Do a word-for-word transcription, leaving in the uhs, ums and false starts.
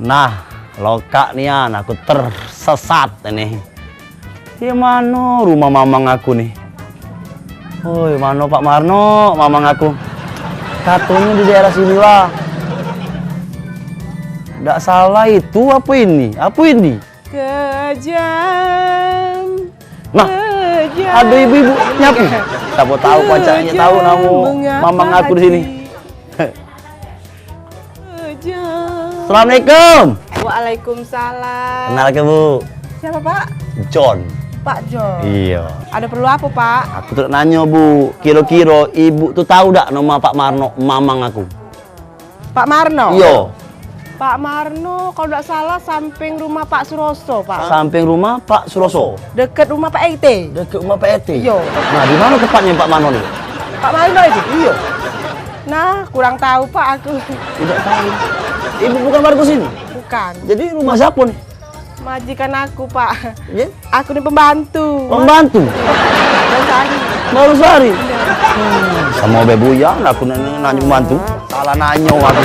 Nah, lokak nian, aku tersesat ini. Di mano rumah mamang aku ni? Oi, mano Pak Marno, mamang aku? Katonyo di daerah sini lah. Dak salah itu, apo ini? Apo ini? Kejam. Nah, kejam, ado ibu-ibu nyapu. Siapo tau pacaknyo tau namo mamang aku di sini. Kejam. Assalamualaikum. Waalaikumsalam. Kenal ke, Bu? Siapo, Pak? John. Pak John. Iyo. Ado perlu apo, Pak? Aku tu nak nanyo, Bu. Kiro-kiro ibu tu tau dak namo Pak Marno, mamang aku? Pak Marno? Iyo. Pak Marno, kalu dak salah samping rumah Pak Suroso, Pak. Samping rumah Pak Suroso? Deket rumah Pak R T. Deket rumah Pak R T? Iyo. Nah, di mano tempatnyo Pak Marno ni? Pak Marno itu? Iyo. Nah, kurang tau, Pak, aku. Tidak tau. Ibu bukan warga sini? Bukan. Jadi rumah siapo ni? Majikan aku, Pak. Ye? Aku ni pembantu. Pembantu? Baru sehari. Baru sehari? Iyo. Hmm, samo be buya aku nak nanyo pembantu. Salah nanyo aku.